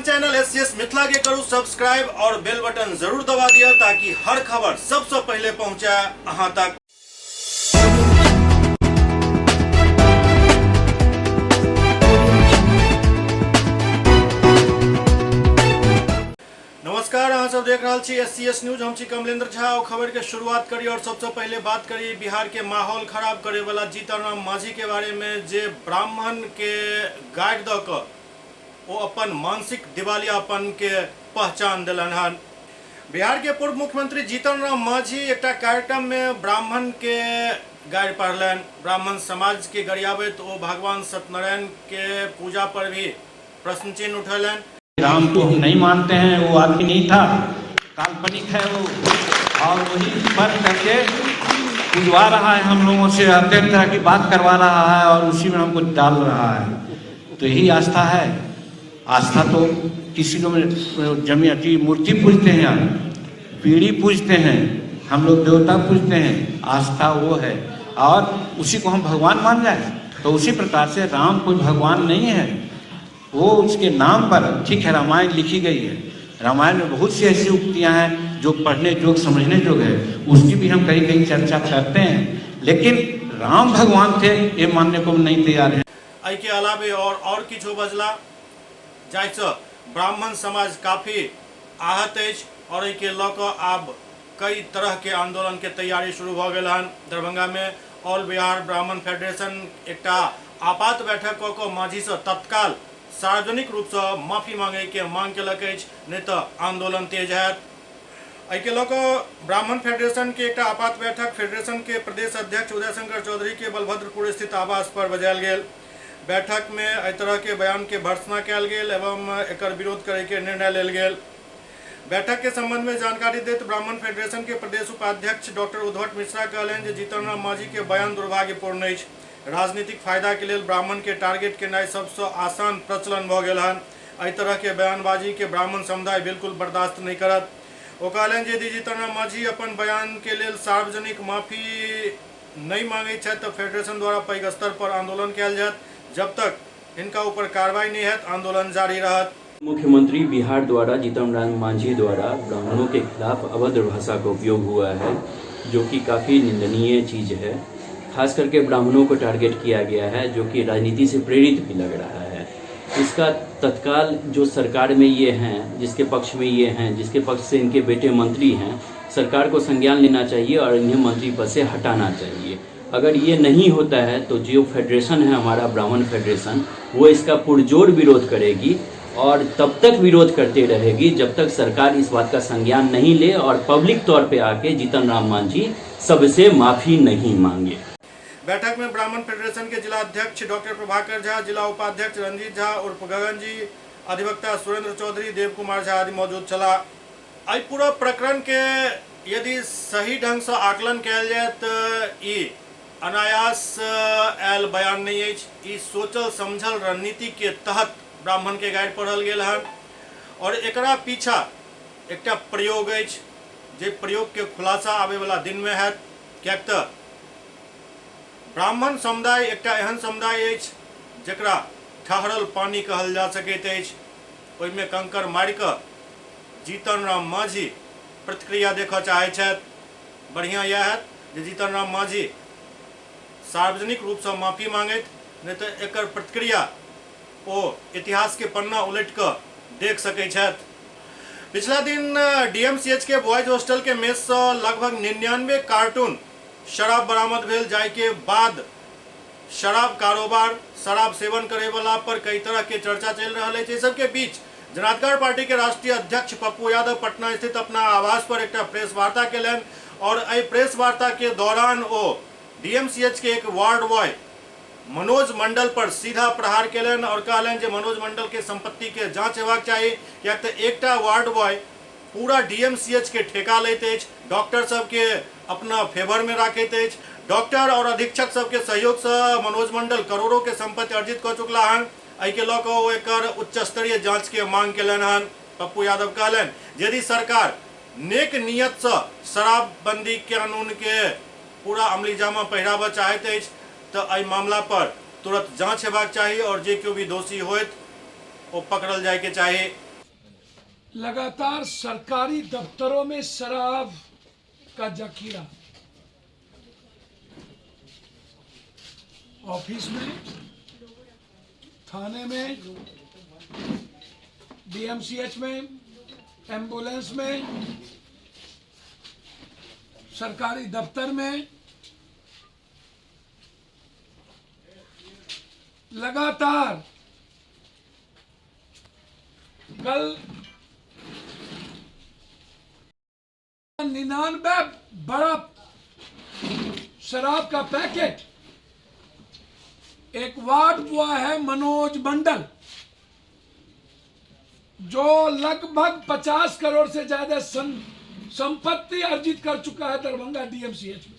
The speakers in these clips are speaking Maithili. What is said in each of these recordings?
अपन चैनल एससीएस मिथिला के करू सब्सक्राइब और बेल बटन जरूर दबा दिया ताकि हर खबर सबसे पहले पहुंचे अहां तक। नमस्कार, अहाँ सब देख रहल छी एससीएस न्यूज। हम छी कमलेंद्र झा और खबर के शुरुआत करी और सबसे पहले बात करी बिहार के माहौल खराब करे वाला जीतन राम मांझी के बारे में, जे ब्राह्मण के गाइड the क ओ अपन मानसिक दिवालियापन के पहचान दिलन हन। बिहार के पूर्व मुख्यमंत्री जीतन राम मांझी एकटा कार्यक्रम में ब्राह्मण के गारि पढ़लनि। ब्राह्मण समाज के गरियाबैत ओ भगवान सत्यनारायण के पूजा पर भी प्रश्न चिन्ह उठेलनि। राम को हम नहीं मानते हैं, वो आदमी नहीं था, काल्पनिक है वो, और वही पर करके पुजवा रहा है हम लोगों से, अत्यंत तरह की बात करवा रहा है और उसी में हमको डाल रहा है। तो यही आस्था है। आस्था तो किसी को जमी मूर्ति पूजते हैं, पीढ़ी पूजते हैं, हम लोग देवता पूजते हैं, आस्था वो है और उसी को हम भगवान मान जाए। तो उसी प्रकार से राम कोई भगवान नहीं है, वो उसके नाम पर ठीक है रामायण लिखी गई है। रामायण में बहुत सी ऐसी उक्तियां हैं जो पढ़ने योग्य समझने योग्य है, उसकी भी हम कहीं कहीं चर्चा करते हैं, लेकिन राम भगवान थे ये मानने को हम नहीं तैयार हैं। एहिके अलावे और किछु बजला जाहिसँ ब्राह्मण समाज काफ़ी आहत अछि और एहिके लऽ कऽ आब कई तरह के आंदोलन के तैयारी शुरू भऽ गेल हन। दरभंगा में ऑल बिहार ब्राह्मण फेडरेशन एकटा आपात बैठक कऽ कऽ मांझीसँ तत्काल सार्वजनिक रूपसँ माफी मांगै के मांग केलक अछि, नहि तऽ आंदोलन तेज हैत। एहिके लऽ कऽ ब्राह्मण फेडरेशन के एकटा आपात बैठक फेडरेशन के प्रदेश अध्यक्ष उदय शंकर चौधरी के बलभद्रपुर स्थित आवास पर बजायल गेल। बैठक में एहि तरह के बयान के भर्त्सना कयल गेल एवं एकर विरोध करे के निर्णय लेल गेल। बैठक के संबंध में जानकारी दैत ब्राह्मण फेडरेशन के प्रदेश उपाध्यक्ष डॉक्टर उद्धवट मिश्रा कहलनि जे जीतन राम मांझी के बयान दुर्भाग्यपूर्ण अछि। राजनीतिक फायदा के लेल ब्राह्मण के टारगेट केनाइ सबसँ आसान प्रचलन भऽ गेल हन। एहि तरह के बयानबाजी के ब्राह्मण समुदाय बिल्कुल बर्दाश्त नहि करत। ओ कहलनि जे यदि जीतन राम मांझी अपन बयान के लेल सार्वजनिक माफी नहि मांगैत छथि तऽ फेडरेशन द्वारा पैघ स्तर पर आंदोलन कयल जायत। जब तक हिनका ऊपर कार्रवाई नहीं हैत आंदोलन जारी रहत। मुख्यमंत्री बिहार द्वारा जीतन राम मांझी द्वारा ब्राह्मणों के खिलाफ अभद्र भाषा का उपयोग हुआ है, जो कि काफ़ी निंदनीय चीज़ है। खास करके ब्राह्मणों को टारगेट किया गया है, जो कि राजनीति से प्रेरित भी लग रहा है। इसका तत्काल जो सरकार में ये हैं, जिसके पक्ष में ये हैं, जिसके पक्ष से इनके बेटे मंत्री हैं, सरकार को संज्ञान लेना चाहिए और इन्हें मंत्री पद से हटाना चाहिए। अगर ये नहीं होता है तो जो फेडरेशन है हमारा ब्राह्मण फेडरेशन, वो इसका पुरजोर विरोध करेगी और तब तक विरोध करते रहेगी जब तक सरकार इस बात का संज्ञान नहीं ले और पब्लिक तौर पे आके जीतन राम मांझी सबसे माफ़ी नहीं मांगे। बैठक में ब्राह्मण फेडरेशन के जिला अध्यक्ष डॉक्टर प्रभाकर झा, जिला उपाध्यक्ष रंजीत झा उर्फ गगन जी, अधिवक्ता सुरेंद्र चौधरी, देव कुमार झा आदि मौजूद छलाह। एहि पूरा प्रकरण के यदि सही ढंग से आकलन कयल जाय तऽ ई अनायास आयल बयान नहीं अछि। ई सोचल समझल रणनीति के तहत ब्राह्मण के गारि पढ़ल गेल हन और एकरा पीछा एकटा प्रयोग अछि, जे प्रयोग के खुलासा आबे वाला दिन में हैत। किएक तऽ ब्राह्मण समुदाय एकटा एहन समुदाय अछि जकरा ठहरल पानी कहल जा सकैत अछि। ओहिमे कंकड़ मारि कऽ जीतन राम मांझी प्रतिक्रिया देखऽ चाहैत छथि। बढ़िया यैह हैत जे जीतन राम मांझी सार्वजनिक रूपसँ माफी मांगथि, नहि तऽ एकर प्रतिक्रिया ओ इतिहास के पन्ना उलटि कऽ देख सकैत छथि। पिछला दिन डीएमसीएच के बॉयज हॉस्टल के मेज सँ लगभग 99 कार्टून शराब बरामद भेल, जाहि के बाद शराब कारोबार, शराब सेवन करे वाला पर कई तरह के चर्चा चलि रहल अछि। एहि सबके बीच जनाधिकार पार्टी के राष्ट्रीय अध्यक्ष पप्पू यादव पटना स्थित अपना आवास पर एकटा प्रेस वार्ता केलनि और एहि प्रेस वार्ता के दौरान ओ डीएमसीएच के एक वार्ड बॉय मनोज मंडल पर सीधा प्रहार केलनि और कहलनि जे मनोज मंडल के संपत्ति के जांच हेबाक चाही, किएक तऽ एकटा वार्ड बॉय पूरा डीएमसीएच के ठेका लैत अछि, डॉक्टर सबके अपना फेवर में राखैत अछि। डॉक्टर और अधीक्षक सबके सहयोग से मनोज मंडल करोड़ों के संपत्ति अर्जित कऽ चुकला हन। एहिके लऽ कऽ ओ एकर उच्च स्तरीय जांच के मांग केलनि हन। पप्पू यादव कहलनि यदि सरकार नेक नियत से शराबबंदी कानून के पूरा अमली जामा पहिराबऽ चाहैत अछि तऽ एहि मामला पर तुरंत जांच हेबाक चाही और जे केओ भी दोषी होइत ओ पकड़ल जाय के चाही। लगातार सरकारी दफ्तरों में शराब का जखीरा, ऑफिस में, थाने में, डीएमसीएच में, एम्बुलेंस में, सरकारी दफ्तर में लगातार। कल 99 बड़ा शराब का पैकेट एक वार्ड हुआ है मनोज मंडल, जो लगभग 50 करोड़ से ज्यादा संपत्ति अर्जित कर चुका है दरभंगा डीएमसीएच में,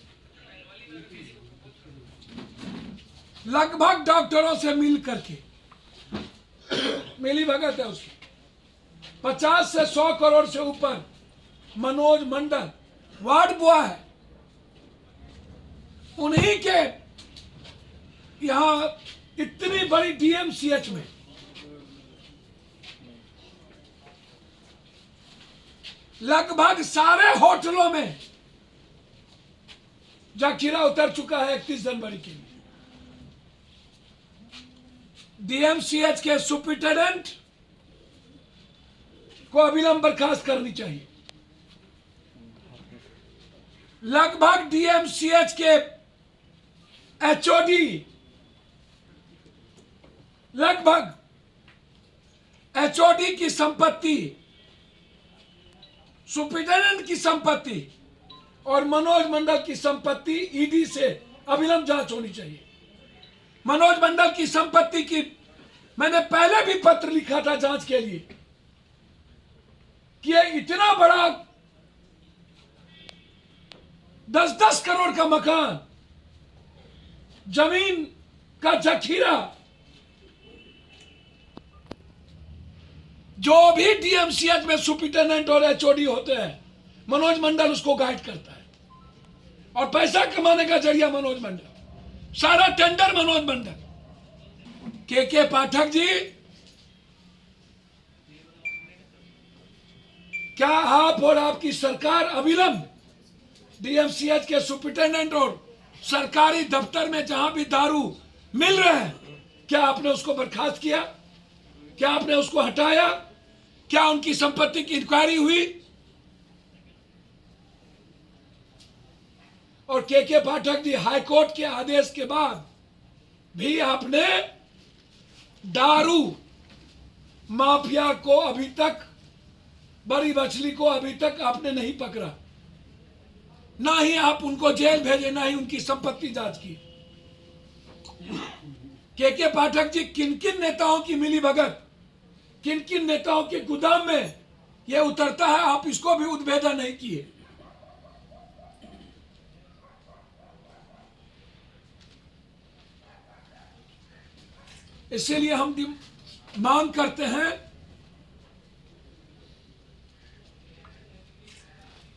लगभग डॉक्टरों से मिल करके मिली भगत है उसकी। 50 से 100 करोड़ से ऊपर मनोज मंडल वार्ड बुआ है, उन्हीं के यहां इतनी बड़ी डीएमसीएच में लगभग सारे होटलों में जखीरा उतर चुका है 31 जनवरी के लिए। डीएमसीएच के सुप्रिंटेंडेंट को अविलंब बर्खास्त करनी चाहिए। लगभग डीएमसीएच के एचओडी, लगभग एचओडी की संपत्ति, सुप्रिंटेंडेंट की संपत्ति और मनोज मंडल की संपत्ति ईडी से अविलंब जांच होनी चाहिए। मनोज मंडल की संपत्ति की मैंने पहले भी पत्र लिखा था जांच के लिए कि ये इतना बड़ा 10-10 करोड़ का मकान, जमीन का जखीरा, जो भी डीएमसीएच में सुप्रिंटेंडेंट और एचओडी होते हैं, मनोज मंडल उसको गाइड करता है और पैसा कमाने का जरिया मनोज मंडल, सारा टेंडर मनोज मंडल। के पाठक जी, क्या आप और आपकी सरकार अविलंब डीएमसीएच के सुप्रिंटेंडेंट और सरकारी दफ्तर में जहां भी दारू मिल रहे हैं, क्या आपने उसको बर्खास्त किया? क्या आपने उसको हटाया? क्या उनकी संपत्ति की इंक्वायरी हुई? और के पाठक जी, हाईकोर्ट के आदेश के बाद भी आपने दारू माफिया को अभी तक, बड़ी मछली को अभी तक आपने नहीं पकड़ा, ना ही आप उनको जेल भेजे, ना ही उनकी संपत्ति जांच की। के पाठक जी, किन किन नेताओं की मिली भगत, किन किन नेताओं के गोदाम में यह उतरता है, आप इसको भी उद्भेदा नहीं किए। इसीलिए हम मांग करते हैं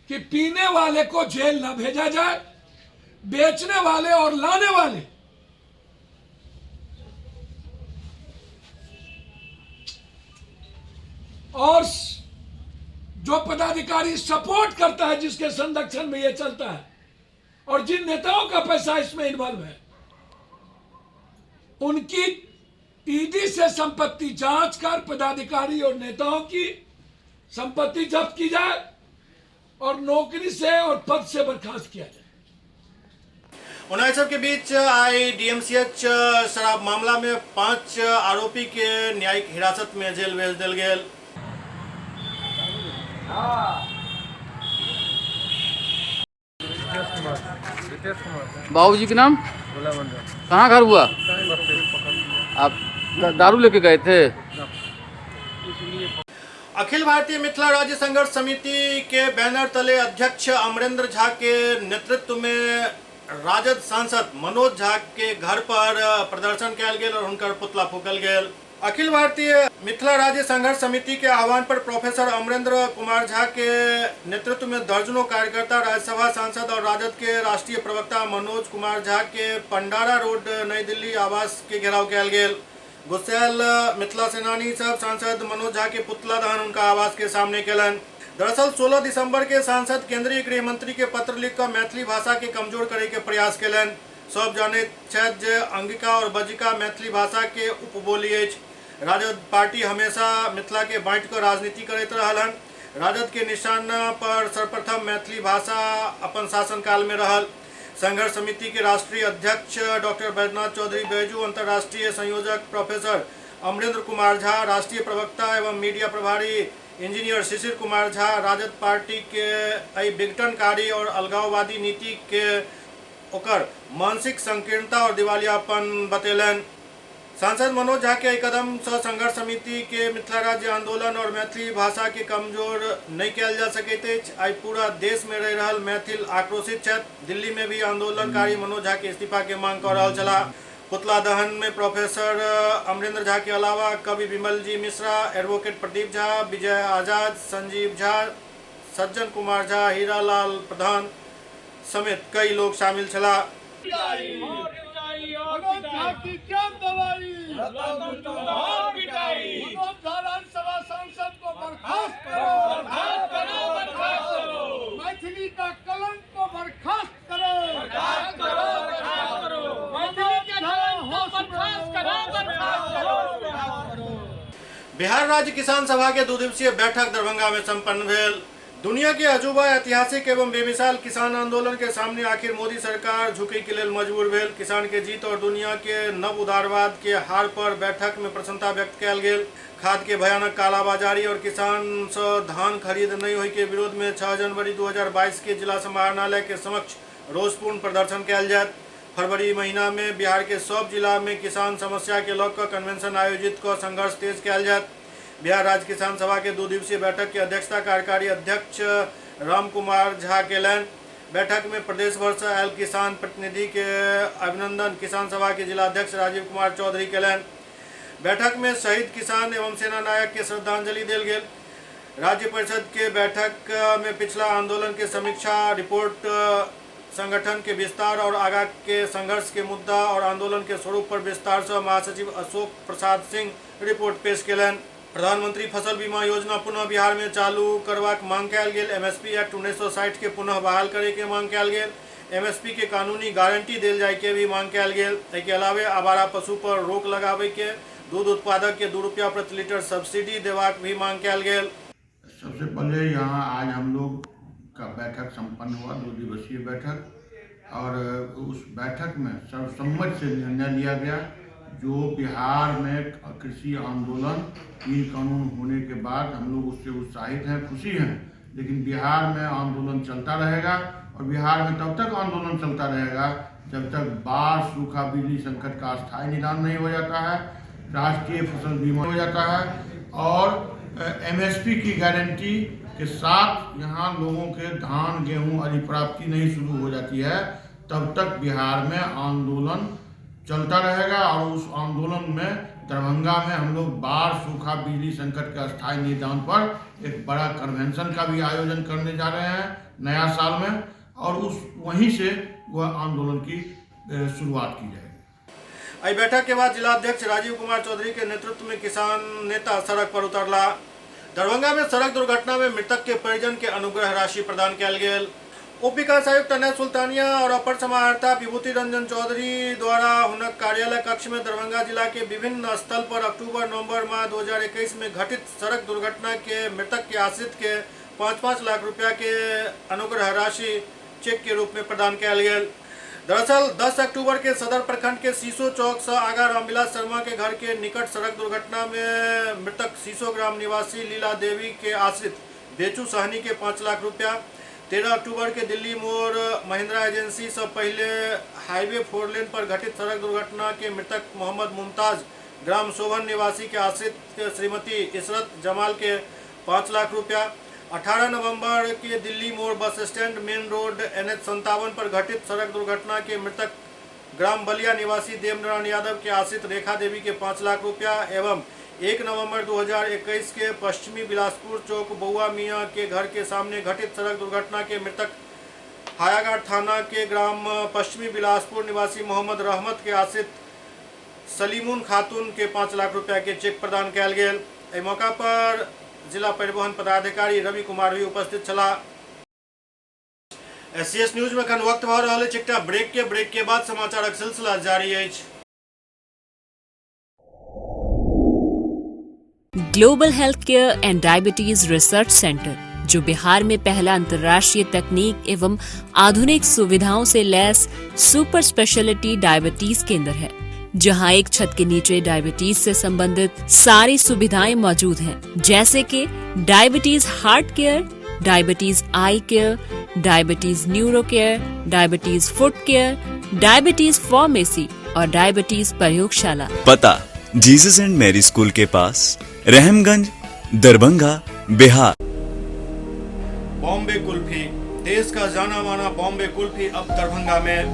कि पीने वाले को जेल ना भेजा जाए, बेचने वाले और लाने वाले और जो पदाधिकारी सपोर्ट करता है, जिसके संरक्षण में यह चलता है और जिन नेताओं का पैसा इसमें इन्वॉल्व है, उनकी ईडी से संपत्ति जांच कर पदाधिकारी और नेताओं की संपत्ति जब्त की जाए और नौकरी से और पद से बर्खास्त किया जाए। ओना सबके बीच आई डीएमसीएच शराब मामला में 5 आरोपी के न्यायिक हिरासत में जेल भेज दिल गेल। बाबूजी के नाम? कहाँ घर हुआ? आप दारू लेके गए थे? अखिल भारतीय मिथिला राज्य संघर्ष समिति के बैनर तले अध्यक्ष अमरेंद्र झा के नेतृत्व में राजद सांसद मनोज झा के घर पर प्रदर्शन कयल गेल और हुनकर पुतला फूकल गेल। अखिल भारतीय मिथिला राज्य संघर्ष समिति के आह्वान पर प्रोफेसर अमरेंद्र कुमार झा के नेतृत्व में दर्जनों कार्यकर्ता, राज्यसभा सांसद और राजद के राष्ट्रीय प्रवक्ता मनोज कुमार झा के पंडारा रोड नई दिल्ली आवास के घेराव कयल गेल। गुस्सैल मिथिला सेनानी सब सांसद मनोज झा के पुतला दहन उनका आवास के सामने केलनि। दरअसल 16 दिसंबर के सांसद केंद्रीय गृह मंत्री के पत्र लिखकर मैथिली भाषा के कमजोर करे के प्रयास केलनि। सब जानैत छथि जे अंगिका और बज्जिका मैथिली भाषा के उपबोली अछि। राजद पार्टी हमेशा मिथिला के बांटि कऽ राजनीति करैत रहल हन। राजद के निशाना पर सर्वप्रथम मैथिली भाषा अपन शासनकाल में रहल। संघर्ष समिति के राष्ट्रीय अध्यक्ष डॉक्टर बैद्यनाथ चौधरी बैजू, अंतर्राष्ट्रीय संयोजक प्रोफेसर अमरेंद्र कुमार झा, राष्ट्रीय प्रवक्ता एवं मीडिया प्रभारी इंजीनियर शिशिर कुमार झा राजद पार्टी के एहि विघटनकारी और अलगाववादी नीति के ओकर मानसिक संकीर्णता और दिवालियापन बतेलनि। सांसद मनोज झा के एहि कदम से संघर्ष समिति के मिथिला राज्य आंदोलन और मैथिली भाषा के कमजोर नहीं कयल जा सकैत अछि। आइ पूरा देश में रहि रहल मैथिल आक्रोशित छथि। दिल्ली में भी आंदोलनकारी मनोज झा के इस्तीफा के मांग कऽ रहल छलाह। पुतला दहन में प्रोफेसर अमरेंद्र झा के अलावा कवि विमल जी मिश्रा, एडवोकेट प्रदीप झा, विजय आजाद, संजीव झा, सज्जन कुमार झा, हीरालाल प्रधान समेत कई लोग शामिल छलाह। मैथिली का कलंक को बर्खास्त करो, बर्खास्त करो, बर्खास्त करो, मैथिली के कलंक को बर्खास्त करो, बर्खास्त करो। बिहार राज्य किसान सभा के 2 दिवसीय बैठक दरभंगा में संपन्न भेल। दुनिया के अजूबा ऐतिहासिक एवं बेमिसाल किसान आंदोलन के सामने आखिर मोदी सरकार झुके के लेल मजबूर भेल। किसान के जीत और दुनिया के नव उदारवाद के हार पर बैठक में प्रसन्नता व्यक्त कयल गेल। खाद के भयानक कालाबाजारी और किसान से धान खरीद नहीं होय के विरोध में 6 जनवरी 2022 के जिला समाहरणालय के समक्ष रोषपूर्ण प्रदर्शन कयल जायत। फरवरी महीना में बिहार के सब जिला में किसान समस्या के लऽ कऽ कन्वेंशन आयोजित कऽ संघर्ष तेज कयल जायत। बिहार राज्य किसान सभा के 2 दिवसीय बैठक की अध्यक्षता कार्यकारी अध्यक्ष राम कुमार झा केलनि। बैठक में प्रदेश भर से आयल किसान प्रतिनिधि के अभिनंदन किसान सभा के जिलाध्यक्ष राजीव कुमार चौधरी केलनि। बैठक में शहीद किसान एवं सेना नायक के श्रद्धांजलि देल गेल। राज्य परिषद के बैठक में पिछला आंदोलन के समीक्षा रिपोर्ट, संगठन के विस्तार और आगा के संघर्ष के मुद्दा और आंदोलन के स्वरूप पर विस्तार से महासचिव अशोक प्रसाद सिंह रिपोर्ट पेश केलनि। प्रधानमंत्री फसल बीमा योजना पुनः बिहार में चालू करबाक मांग कयल गेल। एमएसपी एक्ट 1960 के पुनः बहाल करे के मांग कयल गेल। एमएसपी के कानूनी गारंटी देल जाय के भी मांग कयल गेल। एहिके अलावे आवारा पशु पर रोक लगाबे के, दूध उत्पादक के 2 रुपया प्रति लीटर सब्सिडी देबाक भी मांग कयल गेल। सबसे पहले यहाँ आज हम लोग का बैठक संपन्न हुआ, 2 दिवसीय बैठक, और उस बैठक में सर्वसम्मति से निर्णय लिया गया जो बिहार में कृषि आंदोलन 3 कानून होने के बाद हम लोग उससे उत्साहित हैं, खुशी हैं, लेकिन बिहार में आंदोलन चलता रहेगा और बिहार में तब तक आंदोलन चलता रहेगा जब तक बाढ़, सूखा, बिजली संकट का अस्थायी निदान नहीं हो जाता है, राष्ट्रीय फसल बीमा हो जाता है और एमएसपी की गारंटी के साथ यहाँ लोगों के धान, गेहूँ आदि प्राप्ति नहीं शुरू हो जाती है, तब तक बिहार में आंदोलन चलता रहेगा। और उस आंदोलन में दरभंगा में हम लोग बाढ़, सूखा, बिजली संकट के अस्थायी निदान पर एक बड़ा कन्वेंशन का भी आयोजन करने जा रहे हैं नया साल में, और उस वहीं से वह आंदोलन की शुरुआत की जाएगी। एहि बैठक के बाद जिलाध्यक्ष राजीव कुमार चौधरी के नेतृत्व में किसान नेता सड़क पर उतरला। दरभंगा में सड़क दुर्घटना में मृतक के परिजन के अनुग्रह राशि प्रदान कयल गेल। उप विकास आयुक्त अनय सुल्तानिया और अपर समाहर्ता विभूति रंजन चौधरी द्वारा हुनक कार्यालय कक्ष में दरभंगा जिला के विभिन्न स्थल पर अक्टूबर नवंबर माह 2021 में घटित सड़क दुर्घटना के मृतक के आश्रित के 5-5 लाख रुपया के अनुग्रह राशि चेक के रूप में प्रदान कयल गेल। दरअसल 10 अक्टूबर के सदर प्रखंड के सीसो चौक से आगा रामविलास शर्मा के घर के निकट सड़क दुर्घटना में मृतक सीसो ग्राम निवासी लीला देवी के आश्रित बेचू सहनी के 5 लाख रुपया, 13 अक्टूबर के दिल्ली मोड़ महिंद्रा एजेंसी से पहले हाईवे 4 लेन पर घटित सड़क दुर्घटना के मृतक मोहम्मद मुमताज ग्राम शोभन निवासी के आश्रित श्रीमती इसरत जमाल के 5 लाख रुपया, 18 नवंबर के दिल्ली मोड़ bus stand main road NH 57 पर घटित सड़क दुर्घटना के मृतक ग्राम बलिया निवासी देवनारायण यादव के आश्रित रेखा देवी के 5 लाख रुपया एवं 1 नवंबर 2021 के पश्चिमी बिलासपुर चौक बउआ मियाँ के घर के सामने घटित सड़क दुर्घटना के मृतक हायाघाट थाना के ग्राम पश्चिमी बिलासपुर निवासी मोहम्मद रहमत के आश्रित सलीमुन खातून के 5 लाख रुपया के चेक प्रदान कयल गेल। एहि मौका पर जिला परिवहन पदाधिकारी रवि कुमार भी उपस्थित छलाह। एससीएस न्यूज में एखन वक्त भऽ रहल अछि एकटा ब्रेक के बाद समाचारक सिलसिला जारी अछि। Global health care and diabetes research centre, जो बिहार में पहला अंतर्राष्ट्रीय तकनीक एवं आधुनिक सुविधाओं से लैस सुपर स्पेशलिटी डायबिटीज केंद्र है, जहां एक छत के नीचे डायबिटीज से संबंधित सारी सुविधाएं मौजूद हैं, जैसे कि diabetes heart care, diabetes eye care, diabetes neuro care, diabetes foot care, diabetes pharmacy और डायबिटीज प्रयोगशाला। पता जीसस एंड मैरी स्कूल के पास, रहमगंज, दरभंगा, बिहार। बॉम्बे कुल्फी, देश का जाना माना बॉम्बे कुल्फी अब दरभंगा में।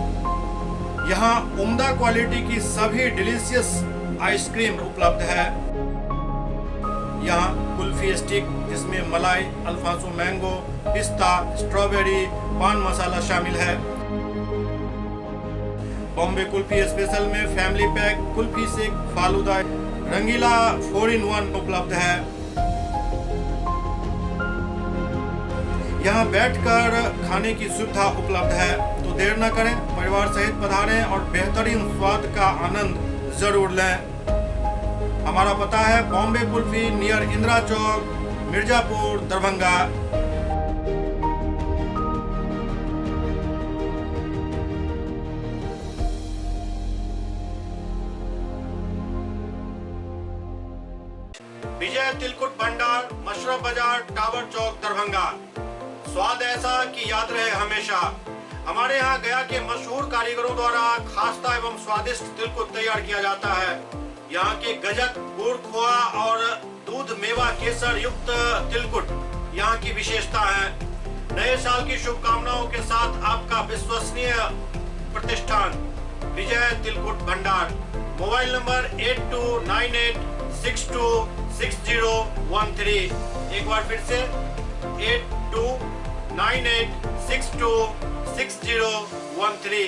यहाँ उम्दा क्वालिटी की सभी डिलीशियस आइसक्रीम उपलब्ध है। यहाँ कुल्फी स्टिक जिसमें मलाई, अल्फांसो मैंगो, पिस्ता, स्ट्रॉबेरी, पान मसाला शामिल है। बॉम्बे कुल्फी स्पेशल में family pack, kulfi shake, falooda, Rangeela 4 in 1 उपलब्ध है। यहाँ बैठकर खाने की सुविधा उपलब्ध है, तो देर न करें, परिवार सहित पधारें और बेहतरीन स्वाद का आनंद जरूर लें। हमारा पता है बॉम्बे कुल्फी, नियर इंदिरा चौक, मिर्जापुर, दरभंगा। विजय तिलकुट भंडार, मशरफ बाजार, टावर चौक, दरभंगा। स्वाद ऐसा कि याद रहे हमेशा। हमारे यहाँ गया के मशहूर कारीगरों द्वारा खास्ता एवं स्वादिष्ट तिलकुट तैयार किया जाता है। यहाँ के गजक, गुड़ खोआ और दूध मेवा केसर युक्त तिलकुट यहाँ की विशेषता है। नए साल की शुभकामनाओं के साथ आपका विश्वसनीय प्रतिष्ठान विजय तिलकुट भंडार। Mobile number 8298626013। एक बार फिर से 8298626013।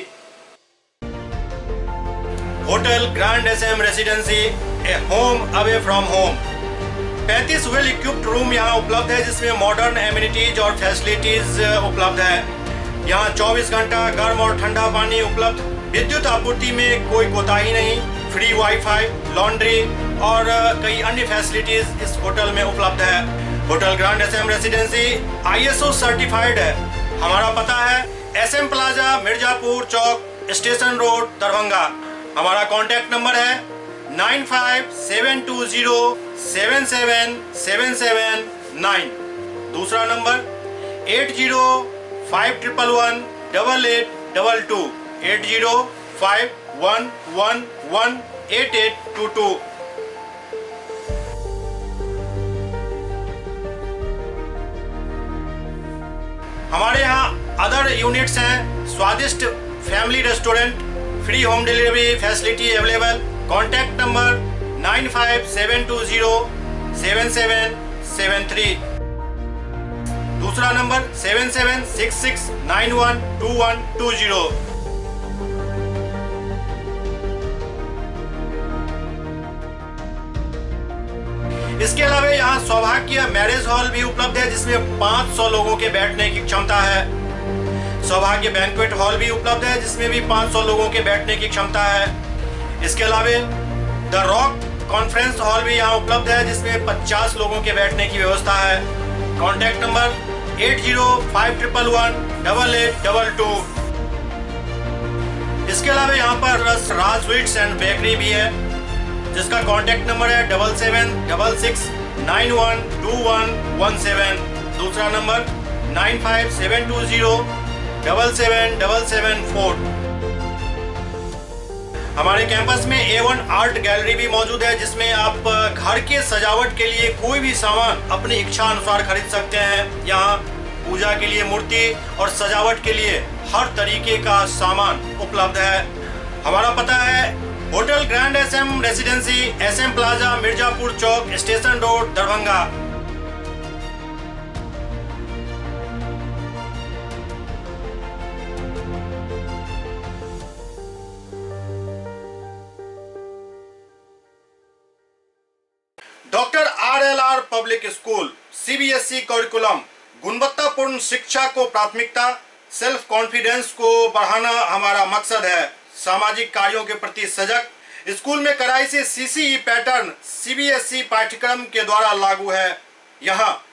Hotel grand SM residency, a home away from home. 35 well equipped room यहाँ उपलब्ध है, जिसमें मॉडर्न एमिनिटीज और फैसिलिटीज उपलब्ध है। यहाँ 24 घंटा गर्म और ठंडा पानी उपलब्ध, विद्युत आपूर्ति में कोई कोताही नहीं, फ्री वाईफाई, लॉन्ड्री और कई अन्य फैसिलिटीज इस होटल में उपलब्ध है। Hotel grand SM residency ISO certified है। हमारा पता है SM plaza, Mirzapur Chowk, station road, Darbhanga. हमारा कॉन्टैक्ट नंबर है 9572077779। दूसरा नंबर 8051118822, 8051118822। हमारे यहाँ अदर यूनिट्स हैं, स्वादिष्ट family restaurant, free home delivery facility available. Contact number 9572077773। दूसरा नंबर 7766912120। इसके अलावा यहाँ सौभाग्य मैरिज हॉल भी उपलब्ध है, जिसमें 500 लोगों के बैठने की क्षमता है। सौभाग्य बैंक्वेट हॉल भी उपलब्ध है, जिसमें भी 500 लोगों के बैठने की क्षमता है। इसके अलावा the rock conference hall भी यहाँ उपलब्ध है, जिसमें 50 लोगों के बैठने की व्यवस्था है। Contact number 8051118822। इसके अलावा यहाँ पर राज स्वीट्स एंड बेकरी भी है, जिसका कॉन्टैक्ट नंबर है 7766912117। दूसरा नंबर 9572077774। हमारे कैंपस में A1 art gallery भी मौजूद है, जिसमें आप घर के सजावट के लिए कोई भी सामान अपनी इच्छा अनुसार खरीद सकते हैं। यहाँ पूजा के लिए मूर्ति और सजावट के लिए हर तरीके का सामान उपलब्ध है। हमारा पता है hotel grand SM residency, SM plaza, Mirzapur Chowk, station road, Darbhanga. Doctor R L R public school, CBSE curriculum, गुणवत्तापूर्ण शिक्षा को प्राथमिकता, सेल्फ कॉन्फिडेंस को बढ़ाना हमारा मकसद है। सामाजिक कार्यों के प्रति सजग, स्कूल में कड़ाई से सीसीई पैटर्न सीबीएसई पाठ्यक्रम के द्वारा लागू है। यहाँ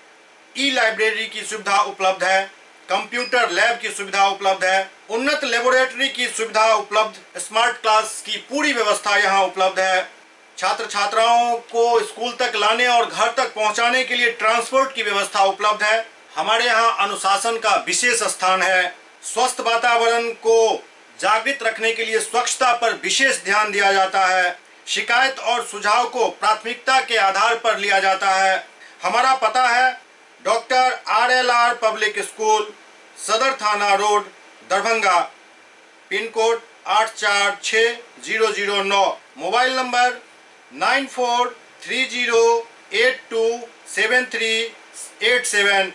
ई लाइब्रेरी की सुविधा उपलब्ध है, कंप्यूटर लैब की सुविधा उपलब्ध है, उन्नत लेबोरेटरी की सुविधा उपलब्ध, स्मार्ट क्लास की पूरी व्यवस्था यहाँ उपलब्ध है। छात्र छात्राओं को स्कूल तक लाने और घर तक पहुंचाने के लिए ट्रांसपोर्ट की व्यवस्था उपलब्ध है। हमारे यहाँ अनुशासन का विशेष स्थान है। स्वस्थ वातावरण को जागृत रखने के लिए स्वच्छता पर विशेष ध्यान दिया जाता है। शिकायत और सुझाव को प्राथमिकता के आधार पर लिया जाता है। हमारा पता है doctor R L R public school, Sadar थाना road, Darbhanga, pin code 846009, mobile number 9430827387,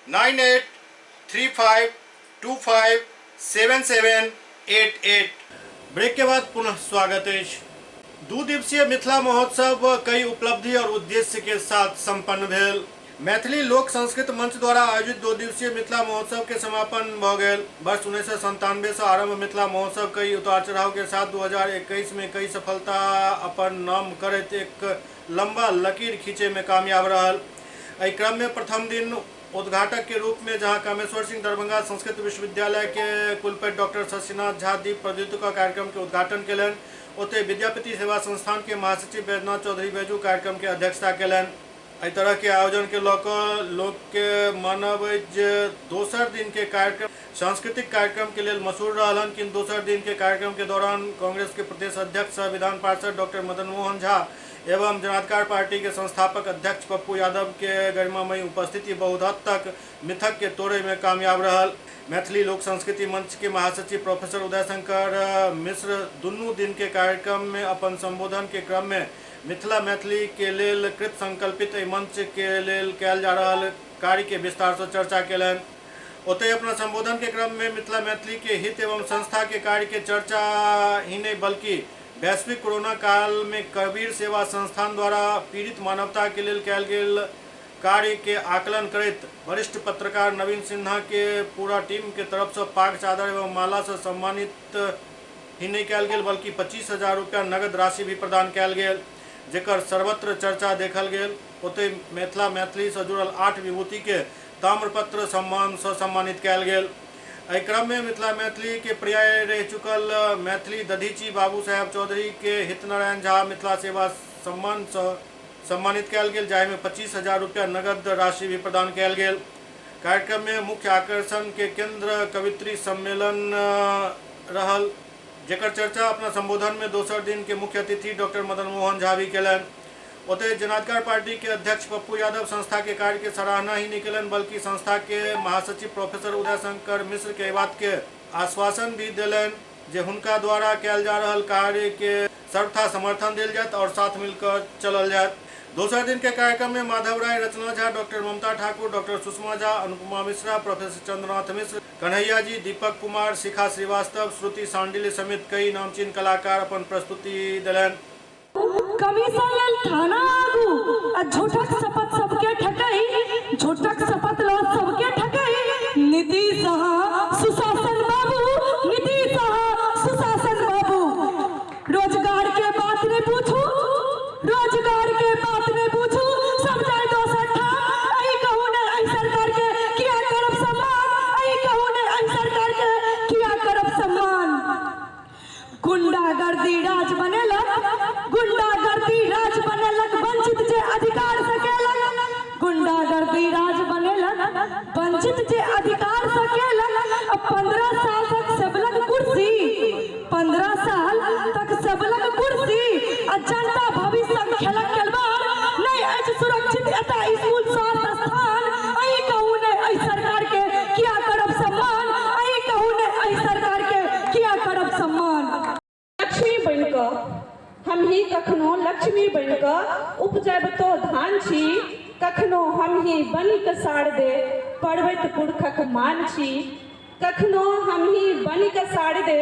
9835257788। Break के बाद पुनः स्वागत है। दू दिवसीय मिथिला महोत्सव कई उपलब्धि और उद्देश्य के साथ संपन्न भेल। मैथिली लोक संस्कृत मंच द्वारा आयोजित 2 दिवसीय मिथिला महोत्सव के समापन भ गेल। वर्ष 1997 से आरंभ मिथिला महोत्सव कई उतार चढ़ाव के साथ 2021 में कई सफलता अपन नाम करैत एक लंबा लकीर खींचे में कामयाब रहल। एहि क्रम में प्रथम दिन उद्घाटक के रूप में जहां कामेश्वर सिंह दरभंगा संस्कृत विश्वविद्यालय के कुलपति डॉक्टर शशिनाथ झा दीप प्रज्वलित क कार्यक्रम के उद्घाटन केलनि, ओतहि विद्यापति सेवा संस्थान के महासचिव बैद्यनाथ चौधरी बैजू कार्यक्रम के अध्यक्षता केलनि। एहि तरह के आयोजन के लऽ कऽ लोक के मानब अछि जे दोसर दिन के कार्यक्रम सांस्कृतिक कार्यक्रम के लेल मशहूर रहल हन, किन्तु दोसर दिन के कार्यक्रम के दौरान कांग्रेस के प्रदेश अध्यक्ष सह विधान पार्षद डॉक्टर मदन मोहन झा एवं जनाधिकार पार्टी के संस्थापक अध्यक्ष पप्पू यादव के गरिमामयी उपस्थिति बहुत हद तक मिथक के तोड़े में कामयाब रहल। मैथिली लोक संस्कृति मंच के महासचिव प्रोफेसर उदय शंकर मिश्र दुनू दिन के कार्यक्रम में अपन संबोधन के क्रम में मिथिला मैथिली के लेल कृत संकल्पित एहि मंच के लेल कयल जा रहल कार्य के विस्तार से चर्चा केलनि। ओतहि अपना संबोधन के क्रम में मिथिला मैथिली के हित एवं संस्था के कार्य के चर्चा ही नहीं बल्कि वैश्विक कोरोना काल में कबीर सेवा संस्थान द्वारा पीड़ित मानवता के लेल कयल गेल कार्य के आकलन करैत वरिष्ठ पत्रकार नवीन सिन्हा के पूरा टीम के तरफ से पाग चादर एवं माला से सम्मानित ही नहीं कयल गेल बल्कि 25,000 रुपया नगद राशि भी प्रदान कयल गेल, जेकर सर्वत्र चर्चा देखल गेल। ओतहि मिथिला मैथिली से जुड़ल 8 विभूति के ताम्रपत्र सम्मान से सम्मानित कयल गेल। एहि क्रम में मिथिला मैथिली के पर्याय रह चुकल मैथिली दधीची बाबू साहेब चौधरी के हितनारायण झा मिथिला सेवा सम्मान से सम्मानित कयल गेल, जाहिमे 25,000 रुपया नगद राशि भी प्रदान कयल गेल। कार्यक्रम में मुख्य आकर्षण के केंद्र कवित्री सम्मेलन रहल, जेकर चर्चा अपना संबोधन में दोसर दिन के मुख्य अतिथि डॉक्टर मदन मोहन झा भी केलनि। ओतहि जनाधिकार पार्टी के अध्यक्ष पप्पू यादव संस्था के कार्य के सराहना ही नहीं केलनि बल्कि संस्था के महासचिव प्रोफेसर उदय शंकर मिश्र के बात के आश्वासन भी देलनि जे हुनका द्वारा कयल जा रहल कार्य के सर्वथा समर्थन देल जायत और साथ मिलकर चलल जायत। दोसर दिन के कार्यक्रम में माधव राय, रचना झा, डॉक्टर ममता ठाकुर, डॉक्टर सुषमा झा, अनुपमा मिश्रा, प्रोफेसर चंद्रनाथ मिश्र, कन्हैया जी, दीपक कुमार, शिखा श्रीवास्तव, श्रुति सांडिल्य समेत कई नामचीन कलाकार अपन प्रस्तुति देलनि। कमीशन लेल थाना आगू आ झूठक शपथ सबके ठकई, झूठक शपथ ल सबके ठकई। नीतीश अहाँ सुशासन बाबू, नीतीश अहाँ सुशासन बाबू। रोजगार के बात नहीं पूछू, रोजगार के बात नहीं पूछू, सब जाय दोसर ठाम। अही कहू ने एहि सरकार के किया करब सम्मान, अही कहू ने एहि सरकार के किया करब सम्मान। गुंडागर्दी राज बनेलक, गुंडागर्दी राज बनेलक, वंचित जे अधिकार से केलक। गुंडागर्दी राज बनेलक, वंचित जे अधिकार से केलक। अब 15 साल तक सबलक कुर्सी, 15 साल तक सबलक कुर्सी। आ जनता भविष्य खेलक खेलबार नहीं अछि सुरक्षित एतऽ स्कूल स्वास्थ्य स्थान। अही कहू ने एहि सरकार के किया करब सम्मान, अही कहू ने एहि सरकार के किया करब सम्मान। लक्ष्मी बनिकऽ हम ही कखनो लक्ष्मी बनिकऽ उपजबितो धान छी, कखनो हम ही बनिकऽ शारदे पर्वत पुरखक मान छी, कखनो हम ही बनिकऽ शारदे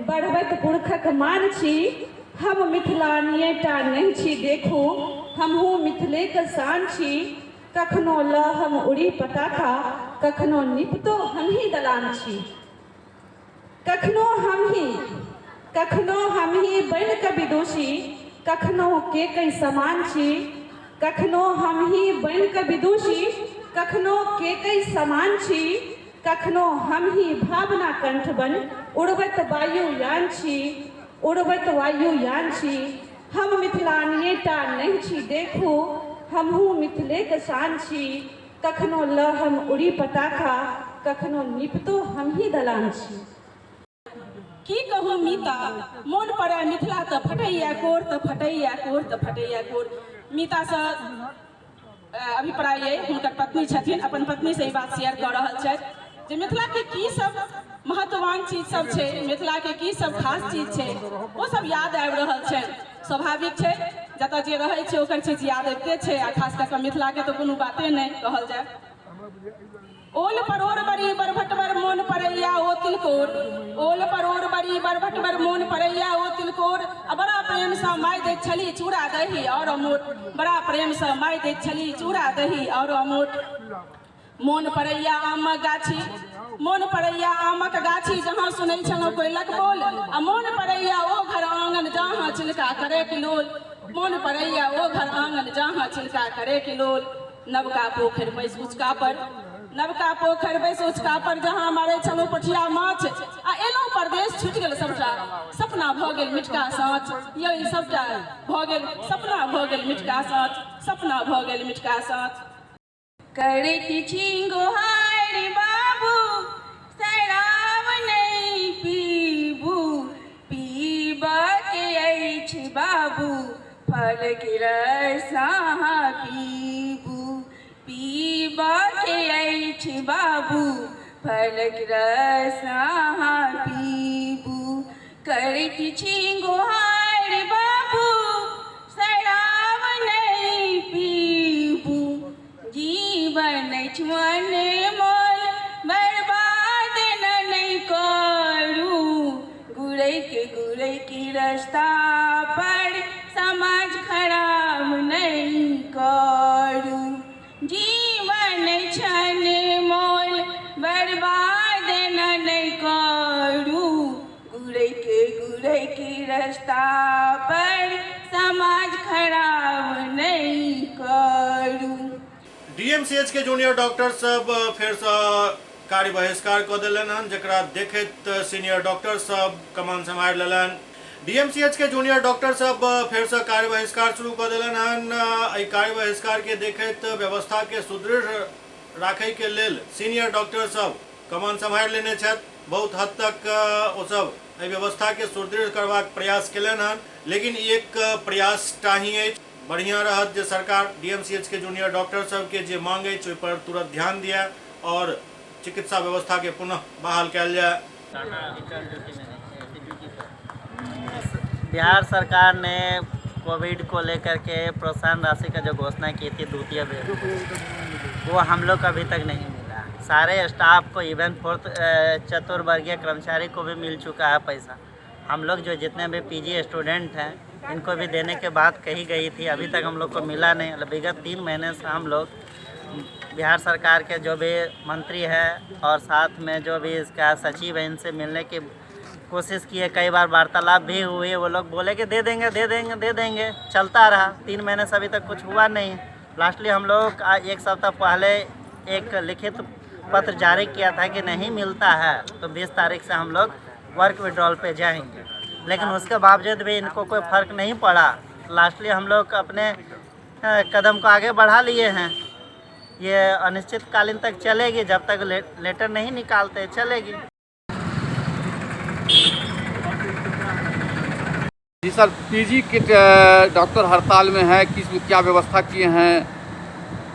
बढ़बैत पुरखक मान छी। हम मिथिलानिये टा नहि छी देखू, हमहूँ मिथिलेके शान छी। कखनो लऽ हम उड़ी पताखा, कखनो निपतो हमही दलान छी। कखनो हमही कखनो हमही बनि कऽ विदुषी, कखनो केकई समान छी। कखनो हमही बनि कऽ विदुषी, कखनो केकई समान छी। कखनो हमही भावना कंठ बनि उड़बैत वायुयान छी, उड़बैत वायुयान छी। हम मिथिलानिये टा नहि छी देखू, हमहूँ मिथिलेके शान छी। कखनो लऽ हम उड़ी पताखा, कखनो निपतो हमही दलान छी। की कहू मीता, मोन पड़ै मिथिला तऽ फटैया कोर, तऽ फटैया कोर, तऽ फटैया कोर। मीतासँ अभिप्राय अइ, हुनकर पत्नी छथिन, अपन पत्नीसँ ई बात शेयर कऽ रहल छथि जे मिथिलाके की सब महत्ववान चीज सब छै, मिथिलाके की सब खास चीज छै, ओ सब याद आबि रहल छनि। स्वाभाविक छै, जतऽ जे रहै छै ओकर चीज याद अबिते छै, आ खास कऽ कऽ मिथिलाके तऽ कोनो बाते नहि कहल जाय। ओल परोर बड़ी बरभटबर मोन पड़ैया ओ तिलकोर, ओल परोर बड़ी बरभटबर मोन पड़ैया ओ तिलकोर। आ बड़ा प्रेमसँ माय दैत छली चूड़ा दही आओर अमोट, बड़ा प्रेमसँ माय दैत छली चूड़ा दही आओर अमोट। मोन पड़ैया आमक गाछी, मोन पड़ैया आमक गाछी जहाँ सुनै छलहुँ कोयलक बोल। आ मोन पड़ैया ओ घर आङन जहाँ चिलका करे किलोल, मोन पड़ैया ओ घर आङन जहाँ चिलका करे किलोल। नवका पोखरि बैस उचका पर, नवका पोखरि बैस उचका पर जहाँ मारै छलहुँ पोठिया माछ। आ एलहुँ परदेश छुटि गेल सबटा, सपना भऽ गेल मिठका साँच। यौ ई सबटा भऽ गेल सपना भऽ गेल मिठका साँच, सपना भऽ गेल मिठका साँच। करैत छी गोहारि बाबू, शराब नहि पीबू, पीबऽके अछि बाबू फलके रस अहाँ पीबू, पीबऽके अछि बाबू फलके रस अहाँ पीबू। करैत छी गोहारि बाबू, शराब नहि पीबू, जीवन अनमोल बर्बाद नहि करू, गुरैके रास्ता पर समाज खराब नहि करू, जीवन अनमोल बर्बाद नहि करू, गुरैके रास्ता पर समाज खराब नहि करू। डीएमसीएच के जूनियर डॉक्टर सब फेरसँ कार्य बहिष्कार कऽ देलनि हन, जकरा देखैत सीनियर डॉक्टर सब कमान सम्हारि लेलनि। डीएमसीएच के जूनियर डॉक्टर सब फेरसँ कार्य बहिष्कार शुरू कऽ देलनि हन। एहि कार्य बहिष्कार के देखैत व्यवस्था के सुदृढ़ राखै के लेल सीनियर डॉक्टर सब कमान सम्हारि लेने छथि। बहुत हद तक ओ सब एहि व्यवस्था के सुदृढ़ करबाक प्रयास केलनि हन, लेकिन ई एक प्रयास टा ही अछि। बढ़िया रहत जे सरकार डीएमसीएच के जूनियर डॉक्टर सबके जे मांग अछि ओहि पर तुरंत ध्यान दिए और चिकित्सा व्यवस्था के पुनः बहाल कयल जाय। बिहार सरकार ने कोविड को लेकर के प्रोत्साहन राशि का जो घोषणा की थी द्वितीय बेर, वो हम लोग को अभी तक नहीं मिला। सारे स्टाफ को, इवन फोर्थ चतुर्वर्गीय कर्मचारी को भी मिल चुका है पैसा। हम लोग जो जितने भी पीजी स्टूडेंट हैं इनको भी देने के बात कही गई थी, अभी तक हम लोग को मिला नहीं। विगत 3 महीने से हम लोग बिहार सरकार के जो भी मंत्री है और साथ में जो भी इसका सचिव है, इनसे मिलने की कोशिश की है, कई बार वार्तालाप भी हुई। वो लोग बोले कि दे देंगे दे देंगे दे देंगे, चलता रहा। 3 महीने से अभी तक कुछ हुआ नहीं। लास्टली हम लोग 1 सप्ताह पहले एक लिखित पत्र जारी किया था कि नहीं मिलता है तो 20 तारीख से हम लोग वर्क विड्रॉल पे जाएंगे, लेकिन उसके बावजूद भी इनको कोई फ़र्क नहीं पड़ा। लास्टली हम लोग अपने कदम को आगे बढ़ा लिए हैं। ये अनिश्चितकालीन तक चलेगी, जब तक लेटर नहीं निकालते चलेगी। जी सर, पीजी के डॉक्टर हड़ताल में है, किस क्या व्यवस्था किए हैं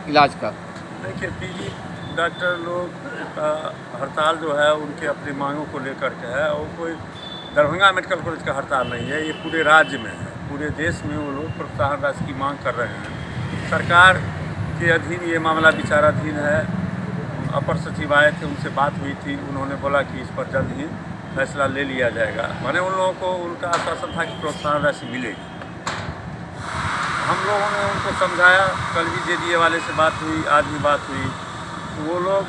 इलाज का? देखिए, पीजी डॉक्टर लोग का हड़ताल जो है उनके अपनी मांगों को लेकर के है, और कोई दरभंगा मेडिकल कॉलेज का हड़ताल नहीं है, ये पूरे राज्य में है, पूरे देश में वो लोग प्रोत्साहन राशि की मांग कर रहे हैं। सरकार के अधीन ये मामला विचाराधीन है। अपर सचिव आए थे, उनसे बात हुई थी, उन्होंने बोला कि इस पर जल्द ही फैसला ले लिया जाएगा। माने उन लोगों को उनका आश्वासन था कि प्रोत्साहन राशि मिलेगी। हम लोगों ने उनको समझाया, कल भी जेडीए वाले से बात हुई, आज भी बात हुई, तो वो लोग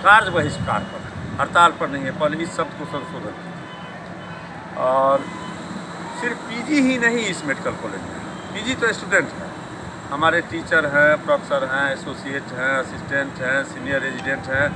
कार्य बहिष्कार पर, हड़ताल पर नहीं है। पहले इस शब्द को संशोधन कीजिए। और सिर्फ पीजी ही नहीं इस मेडिकल कॉलेज में, पीजी तो स्टूडेंट है, हमारे टीचर हैं, प्रोफेसर हैं, एसोसिएट हैं, असिस्टेंट हैं, सीनियर रेजिडेंट हैं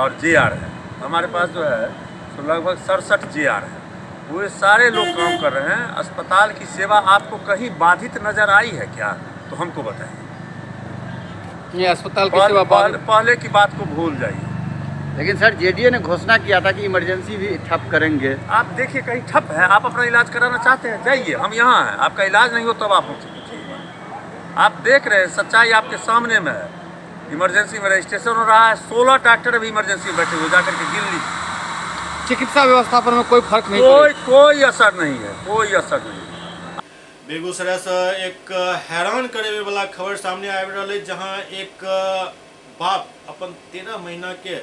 और जेआर है। हमारे पास जो है तो लगभग 67 जेआर है। वो सारे लोग काम कर रहे हैं। अस्पताल की सेवा आपको कहीं बाधित नज़र आई है क्या, तो हमको बताइए। ये अस्पताल की सेवा पहले की बात को भूल जाइए। लेकिन सर जेडीए ने घोषणा किया था कि इमरजेंसी भी ठप करेंगे। आप देखिए कहीं ठप है, आप अपना इलाज कराना चाहते हैं जाइए, हम यहाँ हैं। आपका इलाज नहीं हो तब आप मुझसे पूछिए। आप देख रहे हैं सच्चाई आपके सामने में है। इमरजेंसी में रजिस्ट्रेशन हो रहा है, 16 डॉक्टर अभी इमरजेंसी में बैठे हुए, जाकर के गिन लीजिए। चिकित्सा व्यवस्था पर में कोई फर्क नहीं, कोई असर नहीं है, कोई असर नहीं है। बेगूसराय से एक हैरान करे वाला खबर सामने आबि रहल अछि, जहां एक बाप अपन 13 महीना के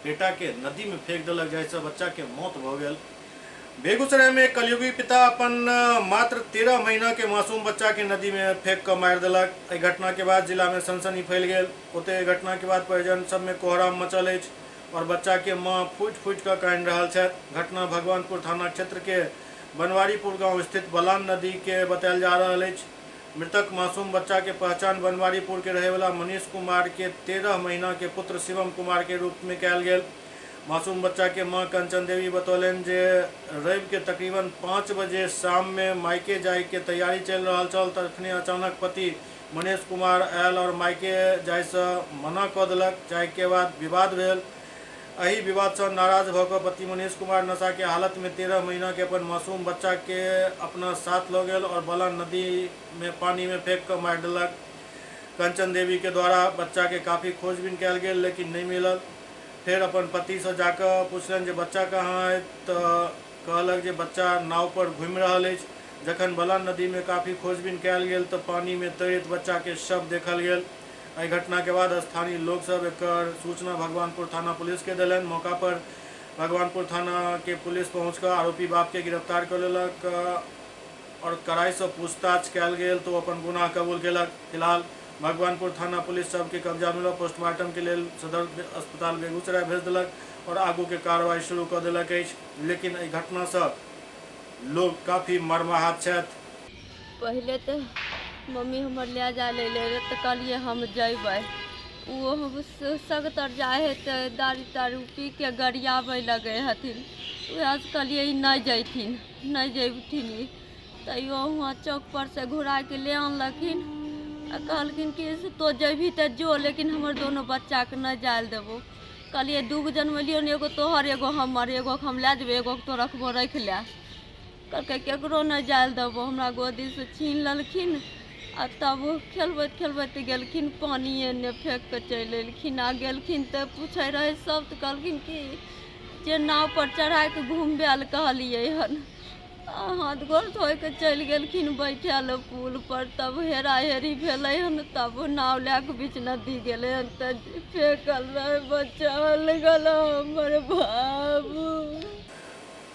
बेटा के नदी में फेंक देलक, जाहिसँ बच्चा के मौत भ गेल। बेगूसराय में कलयुगी पिता अपन मात्र 13 महीना के मासूम बच्चा के नदी में फेंक कऽ मारि देलक। एहि घटना के बाद जिला में सनसनी फैल गेल। ओतहि एहि घटना के बाद परिजन सब में कोहराम मचल अछि और बच्चा के माँ फूटि फूटि कऽ कानि रहल छथि। घटना भगवानपुर थाना क्षेत्र के बनवारीपुर गांव स्थित बलान नदी के बतायल जा रहल अछि। मृतक मासूम बच्चा के पहचान बनवारीपुर के रहैवला मनीष कुमार के 13 महीना के पुत्र शिवम कुमार के रूप में कयल गेल। मासूम बच्चा के माँ कंचन देवी बतौलनि जे रवि के तकरीबन 5 बजे शाम में मायके जाय के तैयारी चलि रहल छल, तखने अचानक पति मनीष कुमार आयल और मायके जायसँ मना कऽ देलक। जायके बाद विवाद भेल। एहि विवादसँ नाराज भऽ कऽ पति मनीष कुमार नशा के हालत में 13 महीना के अपन मासूम बच्चा के अपना साथ लऽ गेल और बलान नदी में पानी में फेंक कऽ मारि देलक। कंचन देवी के द्वारा बच्चा के काफ़ी खोजबीन कयल गेल लेकिन नहीं मिलल। फेर अपन पतिसँ जाकऽ पुछलनि जे बच्चा कहाँ है, तऽ कहलक जे बच्चा नाव पर घूमि रहल अछि। जखन बलान नदी में काफ़ी खोजबीन कयल गेल तऽ पानी में तैरैत बच्चा के शव देखल गेल। एहि घटना के बाद स्थानीय लोक सब एकर सूचना भगवानपुर थाना पुलिस के देलनि। मौका पर भगवानपुर थाना के पुलिस पहुँच कऽ आरोपी बाप के गिरफ्तार कऽ लेलक और कड़ाई से पूछताछ कयल गेल तो अपन गुनाह कबूल केलक। फिलहाल भगवानपुर थाना पुलिस सबके कब्जा में लऽ पोस्टमार्टम के लेल सदर अस्पताल बेगूसराय भेज देलक और आगू के कार्रवाई शुरू कऽ देलक अछि। लेकिन एहि घटना से लोग काफ़ी मर्माहत छथि। पहले तो मम्मी हमर ले जाय ले तऽ कहलियै हम जैबै, ओ हम सगतर जाइ है तऽ दारू तारू पी के गरियाबै लगै हथिन। उएह से कहलियै ई नहि जैथिन, नहि जैथिन ई। तैयो वहाँ चौक पर से घुरा के ले आनलखिन आ कहलखिन कि से तो जैबही तऽ जो, लेकिन हमर दोनों बच्चाके नहि जाय लए देबौ। कहलियै दूगो जनमेलियौ ने, एगो तोहर एगो हमर, एगोके हम लए जेबै, एगोके तो रखबो राखि ले। कहलकै केकरो नहि जाय लए देबौ। हमरा गोदीसँ छीन लेलखिन आ तब खेलबैत खेलबैत गेलखिन पानी एन्ने फेंक कऽ चलि एलखिन। आ गेलखिन तऽ पूछै रहै सब तऽ कहलखिन कि जे नाव पर चढ़ाके घुमबै लए कहलियै हन। हाथ गोड़ धोइ कऽ चलि गेलखिन बैठे लए पुल पर। तब हेरा हेरी भेलै हन, तब नाव लए कऽ बीच नदी गेलै हन तऽ फेकल रहै, बचल गेल हमर बाबू।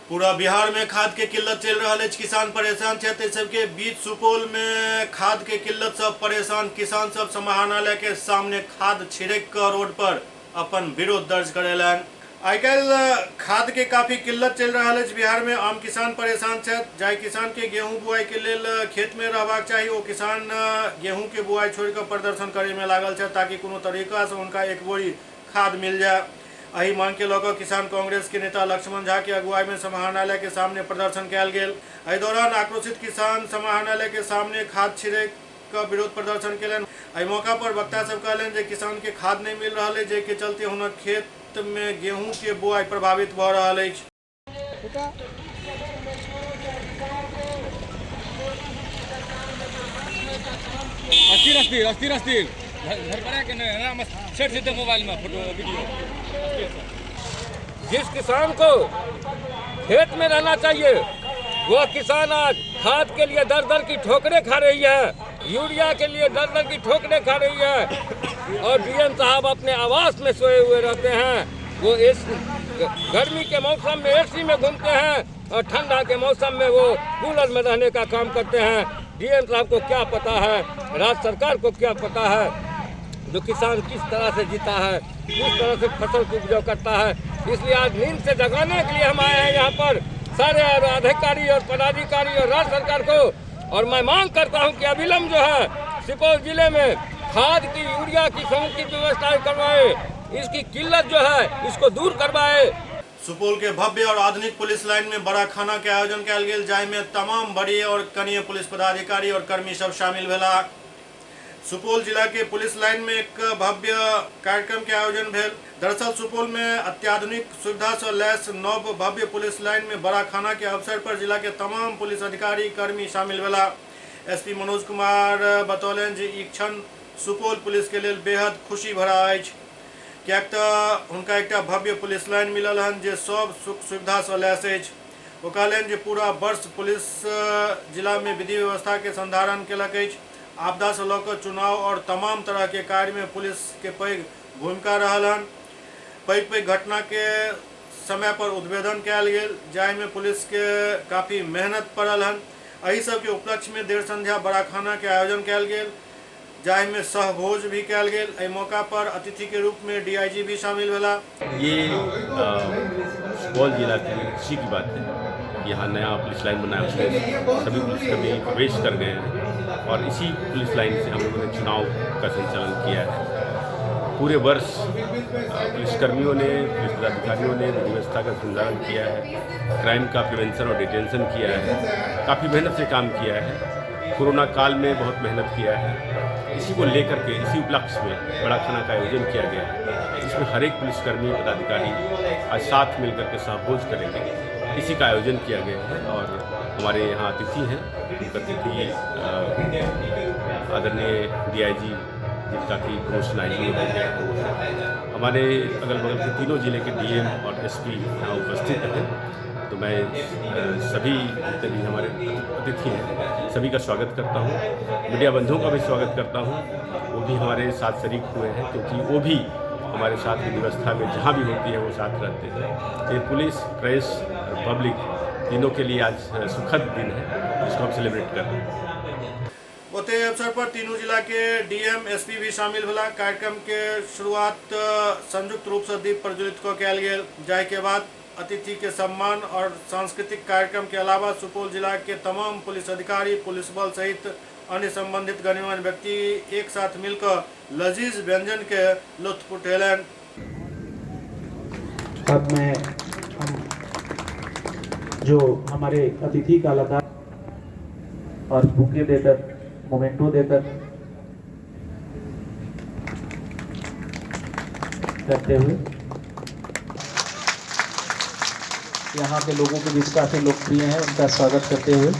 पूरा बिहार में खाद के किल्लत चल रहा है, किसान परेशान छथि। सबके बीच सुपौल में खाद के किल्लत सब परेशान किसान सब समाहरणालय के सामने खाद छिड़क कर रोड पर अपन विरोध दर्ज करेलनि। आइ काल्हि खाद के काफ़ी किल्लत चल रहा है बिहार में, आम किसान परेशान छथि। जाहि किसान के गेहूं बुआई के लेल खेत में रहबाक चाही ओ किसान गेहूं के बुआई छोड़ कऽ प्रदर्शन करे में लागल छथि ताकि कोनो तरीका से उनका एक बोरी खाद मिल जाए। एहि मांग के लऽ किसान कांग्रेस के नेता लक्ष्मण झा के अगुवाई में समाहरणालय के सामने प्रदर्शन कयल गेल। एहि दौरान आक्रोशित किसान समाहरणालय के सामने खाद छिड़क कऽ विरोध प्रदर्शन केलनि। एहि मौका पर वक्ता सब कहलनि जे किसान के खाद नहीं मिल रहा है, जाहिके चलते हुनक खेत में गेहूं के बुआई प्रभावित भऽ रहल अछि। अस्थिर अस्थिर अस्थिर अस्थिर घर के सेट देते मोबाइल में फोटो वीडियो। जिस किसान को खेत में रहना चाहिए वो किसान आज खाद के लिए दर दर की ठोकरें खा रही है, यूरिया के लिए दर दर की ठोकरें खा रही है और डीएम साहब अपने आवास में सोए हुए रहते हैं। वो इस गर्मी के मौसम में एसी में घूमते हैं और ठंडा के मौसम में वो कूलर में रहने का काम करते हैं। डीएम साहब को क्या पता है, राज्य सरकार को क्या पता है जो किसान किस तरह से जीता है, किस तरह से फसल को उपजाऊ करता है। इसलिए आज नींद से जगाने के लिए हम आए हैं यहाँ पर सारे अधिकारी और पदाधिकारी और राज्य सरकार को। और मैं मांग करता हूँ कि अविलंब जो है सुपौल जिले में खाद की, यूरिया की समुचित व्यवस्था करवाए, इसकी किल्लत जो है इसको दूर करवाए। सुपौल के भव्य और आधुनिक पुलिस लाइन में बड़ा खाना के आयोजन कयल गेल, जाहि में तमाम वरीय और कनीय पुलिस पदाधिकारी और कर्मी सब शामिल भेला। सुपौल जिला के पुलिस लाइन में एक भव्य कार्यक्रम के आयोजन भेल। दरअसल सुपौल में अत्याधुनिक सुविधा से लैस नव भव्य पुलिस लाइन में बड़ा खाना के अवसर पर जिला के तमाम पुलिस अधिकारी कर्मी शामिल भेला। एसपी मनोज कुमार बतौलनि जे ई क्षण सुपौल पुलिस के लेल बेहद खुशी भरा अछि, किएक तऽ हुनका एकटा भव्य पुलिस लाइन मिलल हन जे सब सुख सुविधा से लैस अछि। ओ कहलनि जे पूरा वर्ष पुलिस जिला में विधि व्यवस्था के संधारण केलक अछि। आपदा से लऽ कऽ चुनाव और तमाम तरह के कार्य में पुलिस के पैघ भूमिका रहल हन। पैघ पैघ घटना के समय पर उद्भेदन कयल गेल, जाहिमे पुलिस के काफ़ी मेहनत पड़ल हन। एहि सबके उपलक्ष्य में देर संध्या बड़ा खाना के आयोजन कयल गेल, जाहिमे सहभोज भी कयल गेल। एहि मौका पर अतिथि के रूप में डीआईजी भी शामिल भेला। ये सुपौल जिला के लिए खुशी की बात है, यहाँ नया पुलिस लाइन बनाया, उसमें सभी पुलिसकर्मी प्रवेश कर गए हैं और इसी पुलिस लाइन से हम लोगों ने चुनाव का संचालन किया है। पूरे वर्ष पुलिसकर्मियों ने, पुलिस पदाधिकारियों ने विधि व्यवस्था का संचालन किया है, क्राइम का प्रिवेंशन और डिटेंशन किया है, काफ़ी मेहनत से काम किया है, कोरोना काल में बहुत मेहनत किया है। इसी को लेकर के इसी उपलक्ष्य में बड़ा खाना का आयोजन किया गया है, इसमें हर एक पुलिसकर्मी पदाधिकारी आज साथ मिलकर के सहभोज करेंगे, इसी का आयोजन किया गया है। और हमारे यहाँ अतिथि हैं, अतिथि आदरणीय डीआईजी जिनका की प्रमोशन आई हो गया, हमारे अगल बगल के तीनों ज़िले के डीएम और एसपी यहाँ उपस्थित हैं। तो मैं सभी जितने भी हमारे अतिथि हैं सभी का स्वागत करता हूँ, मीडिया बंधुओं का भी स्वागत करता हूँ, वो भी हमारे साथ शरीक हुए हैं क्योंकि वो भी हमारे साथ विधि व्यवस्था में जहाँ भी होती है वो साथ रहते हैं। ये पुलिस, प्रेस और पब्लिक तीनों के लिए आज सुखद दिन है जिसको हम सेलिब्रेट कर रहे हैं। ओते अवसर पर तीनों जिला के डीएम एसपी भी शामिल भेला। कार्यक्रम के शुरुआत संयुक्त रूप से दीप प्रज्वलित कऽ कयल गेल, जाहि के बाद अतिथि के सम्मान और सांस्कृतिक कार्यक्रम के अलावा सुपौल जिला के तमाम पुलिस अधिकारी, पुलिस बल सहित अन्य संबंधित गण्यमान्य व्यक्ति एक साथ मिलकर लजीज व्यंजन के लुत्फ उठेलनि। अब मैं हम जो हमारे अतिथि का लता और बुके देकर, मोमेंटो देकर करते हुए यहाँ के लोगों के बीच काफ़ी लोकप्रिय हैं, उनका स्वागत करते हुए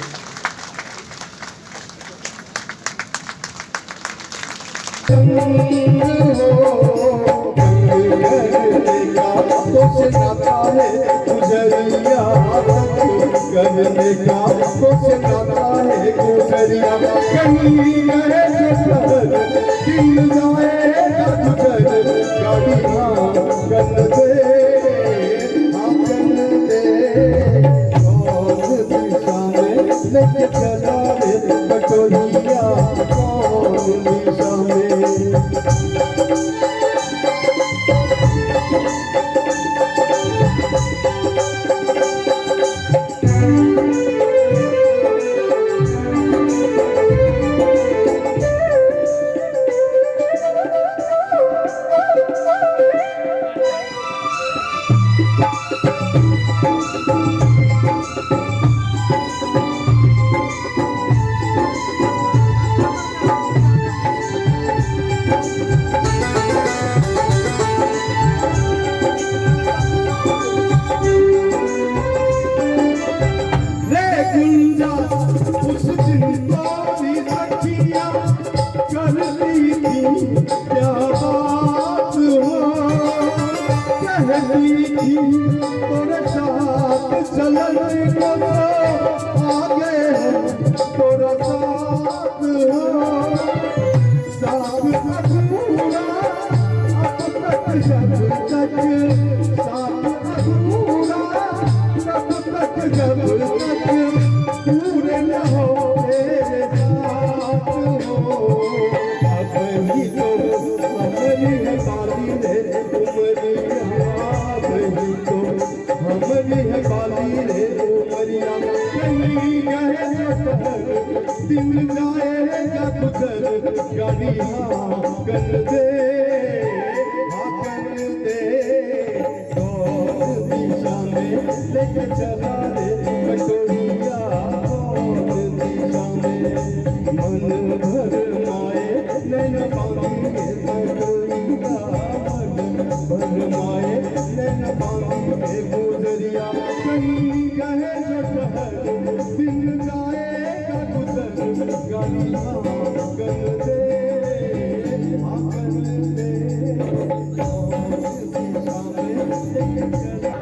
पूरे न हो। लेके चला रे कटोरिया कौन दिशा में, मन भर माए नैन बांधी के कटोरिया, मन भर माए नैन बांधी के गुजरिया, कहीं गए जो शहर दिन जाएगा गुजर, गालियाँ कर दे कर दे।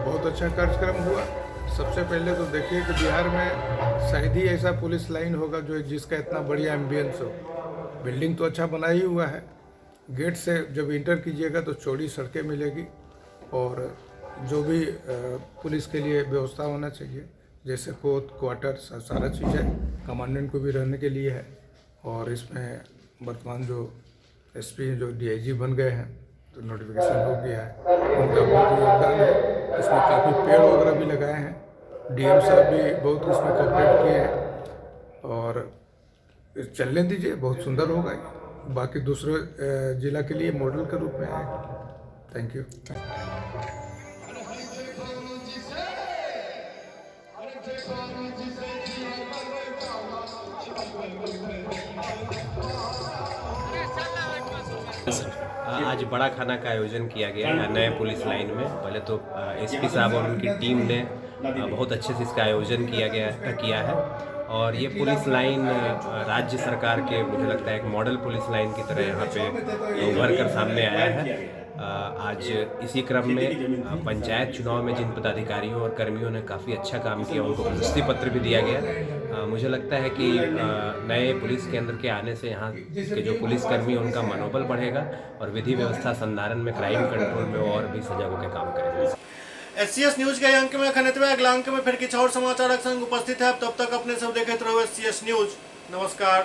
बहुत अच्छा कार्यक्रम हुआ। सबसे पहले तो देखिए कि बिहार में शायद ही ऐसा पुलिस लाइन होगा जो जिसका इतना बढ़िया एम्बियंस हो। बिल्डिंग तो अच्छा बना ही हुआ है, गेट से जब इंटर कीजिएगा तो चौड़ी सड़कें मिलेगी और जो भी पुलिस के लिए व्यवस्था होना चाहिए जैसे कोर्ट क्वार्टर सारा चीज़ है, कमांडेंट को भी रहने के लिए है। और इसमें वर्तमान जो एसपी जो डीआईजी बन गए हैं तो नोटिफिकेशन हो गया है, उनका बहुत योगदान है। इसमें काफ़ी पेड़ वगैरह भी लगाए हैं, डीएम साहब भी बहुत इसमें कोऑपरेट किए हैं और चलने दीजिए, बहुत सुंदर होगा ये। बाकी दूसरे जिला के लिए मॉडल के रूप में आएगा। Thank you. आज बड़ा खाना का आयोजन किया गया है नए पुलिस लाइन में। पहले तो एसपी साहब और उनकी टीम ने बहुत अच्छे से इसका आयोजन किया है और ये पुलिस लाइन राज्य सरकार के मुझे लगता है एक मॉडल पुलिस लाइन की तरह यहाँ पे उभर कर सामने आया है। आज इसी क्रम में पंचायत चुनाव में जिन पदाधिकारियों और कर्मियों ने काफ़ी अच्छा काम किया उनको प्रशस्ति पत्र भी दिया गया। मुझे लगता है कि नए पुलिस केंद्र के आने से यहाँ के जो पुलिसकर्मी उनका मनोबल बढ़ेगा और विधि व्यवस्था संधारण में, क्राइम कंट्रोल में और भी सजग होकर काम करेंगे। एससीएस न्यूज के अंक में अखन एतबे। अगला अंक में फिर किछु और समाचारक संग उपस्थित है। तब तक अपने सब देखैत रहू एससीएस न्यूज। नमस्कार।